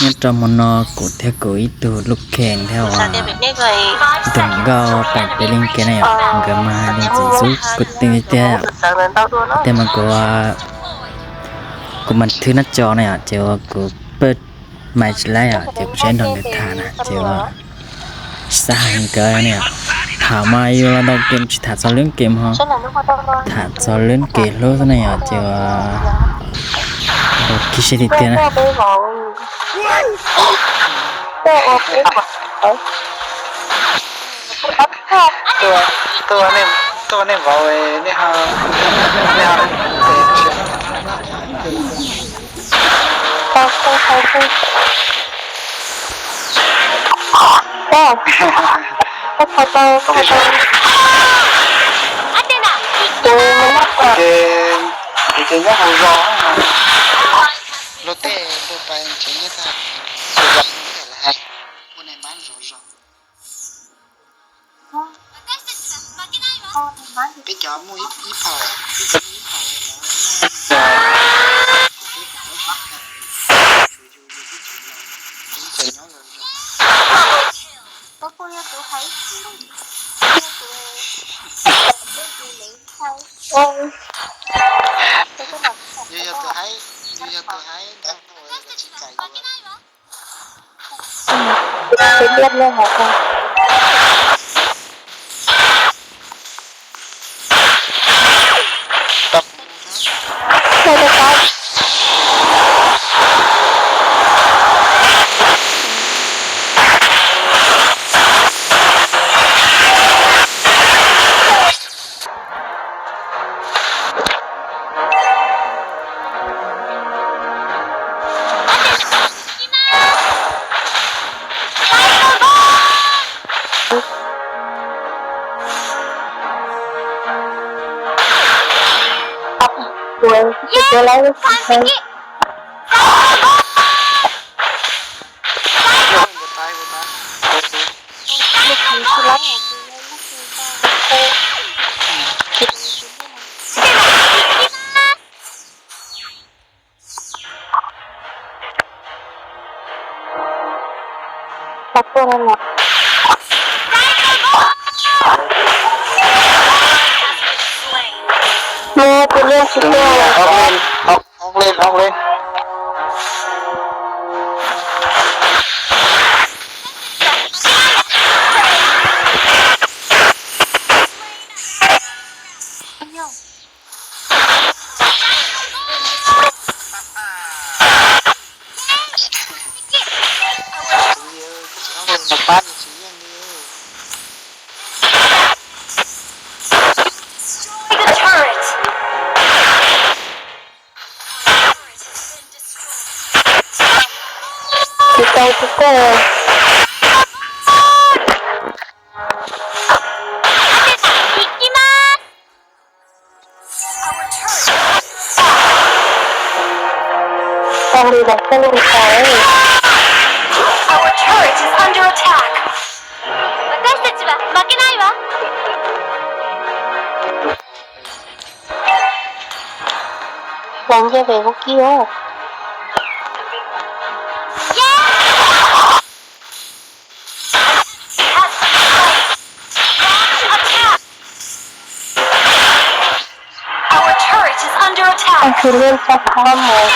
Nyob rau hmo no kuv thiab kuv ib tug lub kheej thiab uas tus nkauj pais pem li kev na yom, nkawd mas hais li ntxim ntxub kuv tiag tiag yom. Tej mas kuv, kuv mas thwb nab co na yom, ces uas kuv paj mais tsis laib yom, ces kuv tsis nrog nkawd tham na, ces uas tsis xav hais nkawd na yom. Tham mas yus los ntaus game tsis tham txog lub game ho, tham txog lub game hlub xwb na yom, ces uas ua khib siab tiag tiag na. Tuaj nej vauv, nej ho, nej ho. Ces, ces nyob hauv zos, luag tej tuaj pais ces nyob tag hauv zos, ua neeg npab zov zos. Peb cov muaj ib, ib phaum, peb cov muaj ib phaum, lawv muaj, tsuas yus yus tib tug laus, ib txwm nyob zov zos. Yus yog tus haib, yus yog tus haib ntag, tsis kam yuav. Tus liaj tsis tuaj. Hauj lwm, hauj lwm. Pab tsis yeej li. Destroy the turret. Turret has been destroyed. Tsis tau tsis tau. Tau li lawm koj li tau. Our turret is under attack. Hlais nyiaj pem vaub kib os. Our turret is under attack. Tsis liaj tso qab mus.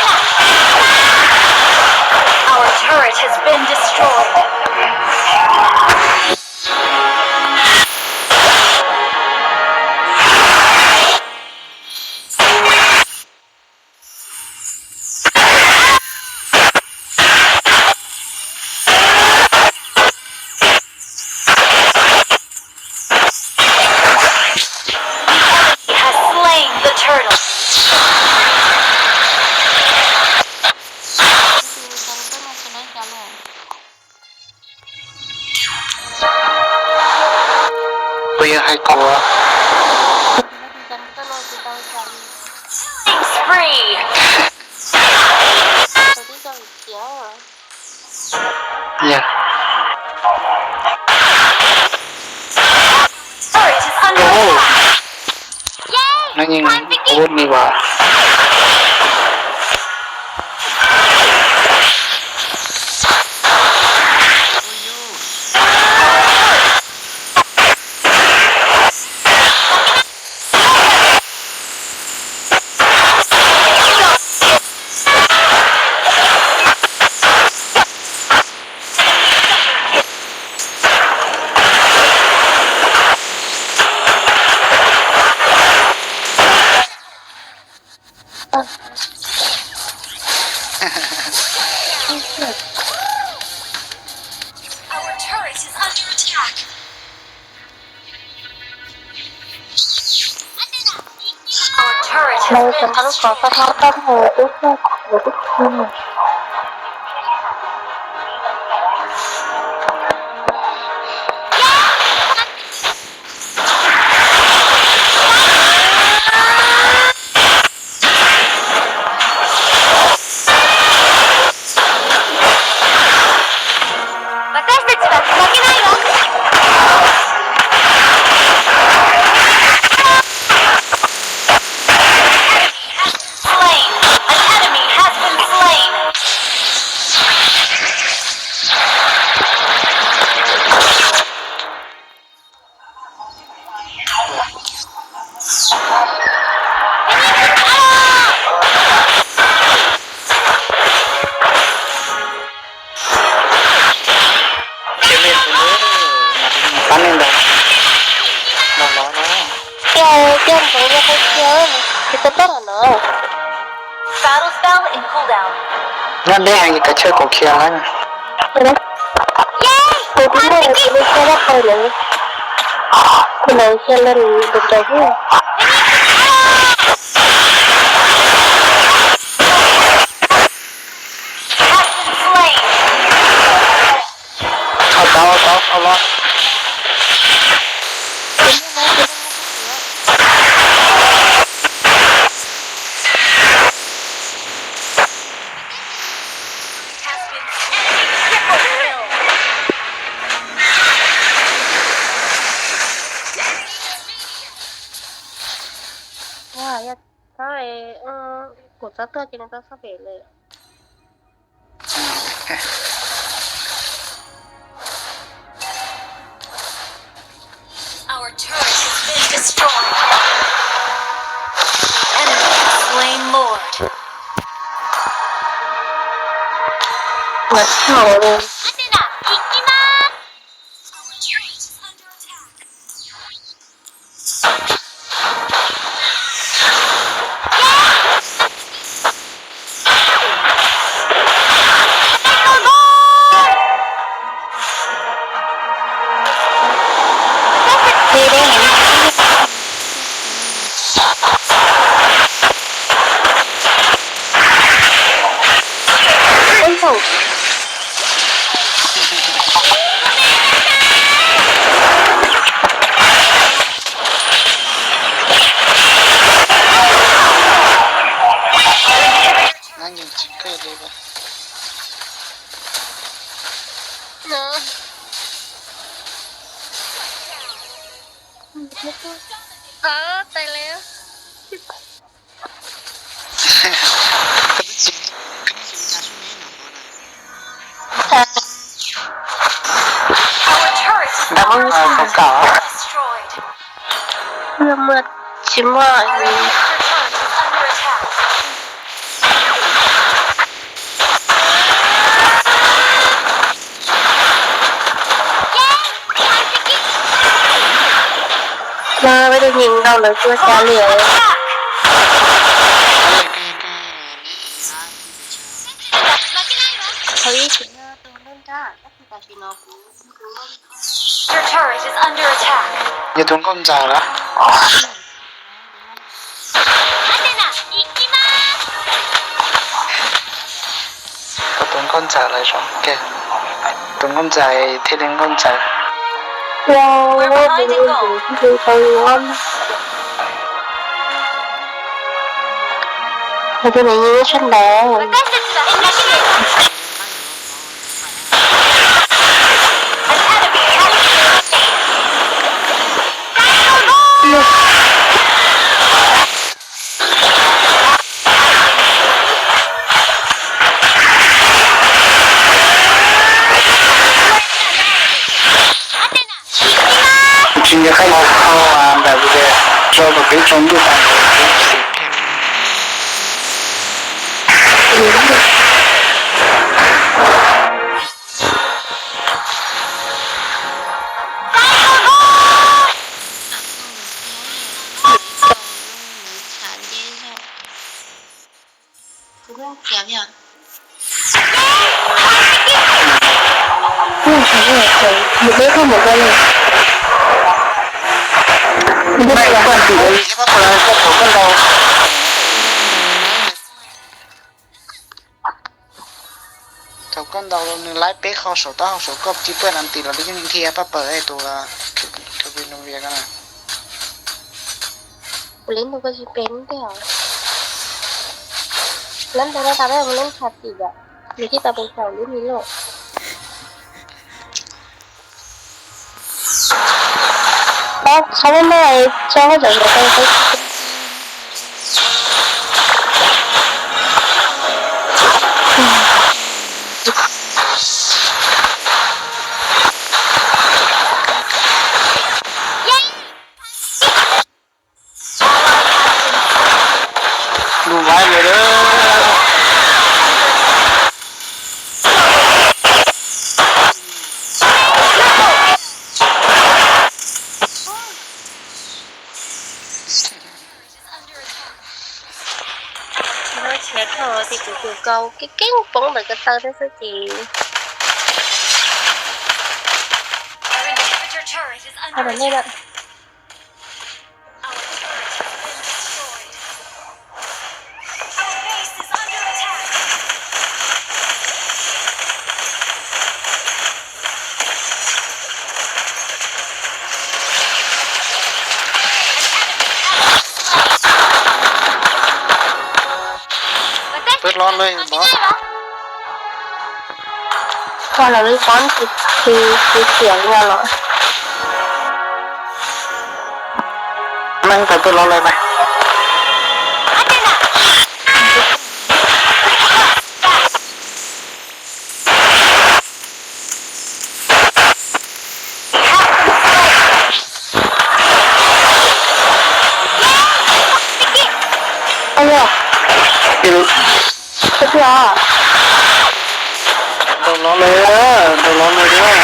Our turret has been destroyed. Has slain the turtle. Kuv yog hais kuv. Killing spree. Yog. Turret is under attack. Yay! Nó yeej ua li vas. Our turret is under attack. Our turret has been destroyed. Slain. An enemy has been slain. Pab nej ntawd los los no. Tiag, tiag, ntawd yog qhov tiag, tsis tau pab los no. Battle spell in cooldown. Nyob deb heev, kav tsij kom khiav lawm. Kuv twb muaj kuv lub siab dab qau lawm. Kuv lawv cia lawm nws nrau nrau xwb. Au tau, au tau, au los. Ua, yog txhob, kuv txhob tuaj ces nws tau txhob pem lawm. Our turret has been destroyed. The enemy has slain Lord. Our turret is under attack. Our turret is under attack. Destroyed. Tsis muaj. Our turret is under attack. Peb tus nyeem ntau lawv tua cas li. Qhov ib sim no tus nkauj ntsag, tab sis tam sim no kuv, tus nkauj, yog tus nkauj ntxawm lawm. Tus nkauj ntxawm lawm, tus nkauj ntxawm thiaj li nkauj ntxawm. Tus nws yeej sab ntawd. Tsis nco qab mus khau ntawm video tso kom peb tsaus ntuj tas. Mus peb koj mus koj li. Mus peb koj mus koj li. Thaum koj ntaus nws laib peb qho saum taub hau saum koj tsis pom nas ntis los li yeej nthi pab pawg tus kawg vim no via ko na. Kuv li ntug ko tsis pem ntej os. Lab ntawd no tas peb mus lub ntsha tim yom, nws thiaj tau pes saum lub mi loj. Qhov qhov no tso hauj cam ntawd tau. Lub vaiv lawm. Lub tshiab dhau ces kuv tus kaus keeb keeb poob ntawm ko taw thiab xwb ces. Qhov ntawm nej lawm. Peb los lawm os. Ua los li qom tsis tsis tsis tiam nyo los. Neeg tawm peb los lawm mas. Alo. Alo. Ntaus los lawm, ntaus los lawm.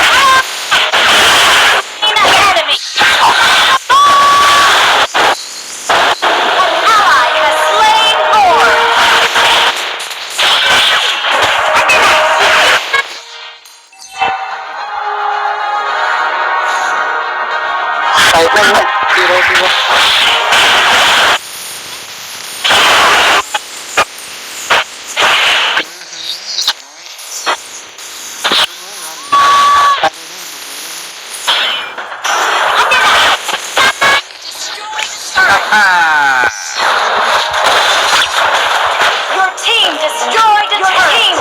Your team destroyed a turret.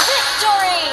Victory!